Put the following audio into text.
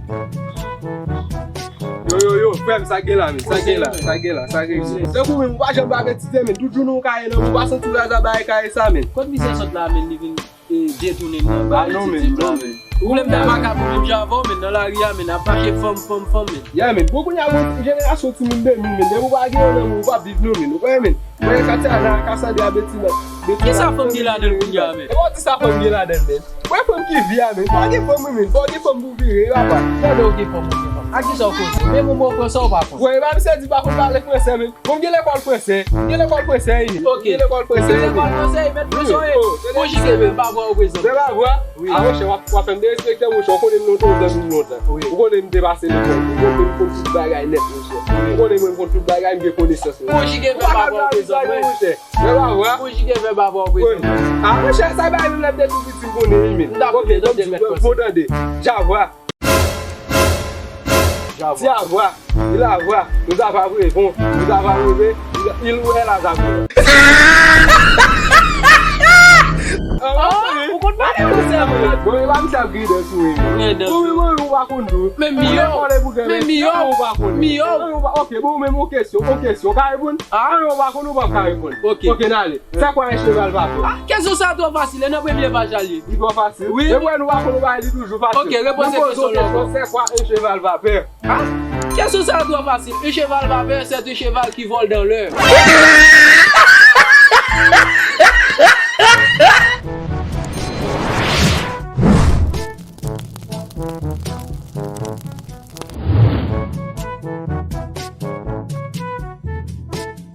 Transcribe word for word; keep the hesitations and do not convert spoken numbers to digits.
Yo, yo, yo, frè m, sa gen la, men. Sa gen la, sa gen la, sa gen la. Se pou menm, ou pa janm pa betize, men. Tout jounen ou ka ye nan, ou pa santi w la, sa bagay ka ye sa, men. Kot mizè sot la, men, li vin e, detounen nan bagay ti tip la, men. Ou vle m ta makab menm jan avè w, men, nan lari a, men, ap mache fanm, fanm, fanm, men. Yeah, men. Bon, kounye a, bon, jenerasyon timoun de mil, men. Depi w pa gen nan men w, ou p ap viv non, men. Ou konnen, men. Mwen, Katyana, Kasandra, Betina, Betina. Kisa fanm gen ladan l kounye a, men? E pa w di sa fanm gen ladan l, men. Mwen, fanm ki vi a, men. Fò gen fanm, men. Fò gen fanm pou vire, papa. Pandan w gen fanm, ou gen fanm. A kisa w koze? Men, mwen, mwen, pran sa w pa konn. Mwen, e pa misye di pa konn pale fransè, men. Bon, m gen lekòl fransè. M gen lekòl fransè, wi. Ok. M gen lekòl fransè, wi. Lekòl fransè, wi, mèt fransè, wi. Konjige vèb ava o prezan. Vèb ava? Wi. A, monchè, w ap, w ap fè m derespekte, monchè. Ou konnen m nan otorizan pou lontan. Wi. Ou konnen m te pase lekòl. Ou konnen m konn tout bagay nèt, monchè. Wi. Ou konnen mwen m konn tout bagay, m gen konesans, monchè. Konjige vèb ava o prezan, monchè. Vèb ava? Konjige vèb ava o prezan. A, monchè, sa bay menm lè m te tou piti, m konnen, wi, men. M ta konnen, tande, mèt fransè. Bon, tande. Javwa. Ti avwa, il avwa, nous avons rêvé, nous avons rêvé, il, il ou elle a rêvé. Ah, ou konn pale fransè, mwen. Bon, e pa misye ap griyen dèyè sou mwen. Griyen dèyè sou mwen. Ou menm, ou pa konn tou. Men miyò. Ou lekòl e pou gade. Men miyò. Ou pa konn. Miyò. Ou pa, ok, bon, ou menm, yon kesyon, yon kesyon. Ou ka reponn? Ah. Ou pa konn, ou pa ka reponn. Ok. Ok, n ale. C'est quoi un cheval vapeur? Ah, kesyon sa twò fasil, e nan premye paj la l ye. Li twò fasil? Wi. Men mwen, nou pa konn, nou pa li toujou fasil. Ok, repoze kesyon la ankò. C'est quoi un cheval vapeur? Ah, kesyon sa twò fasil. Un cheval vapeur, c'est un cheval qui vole dans l'air.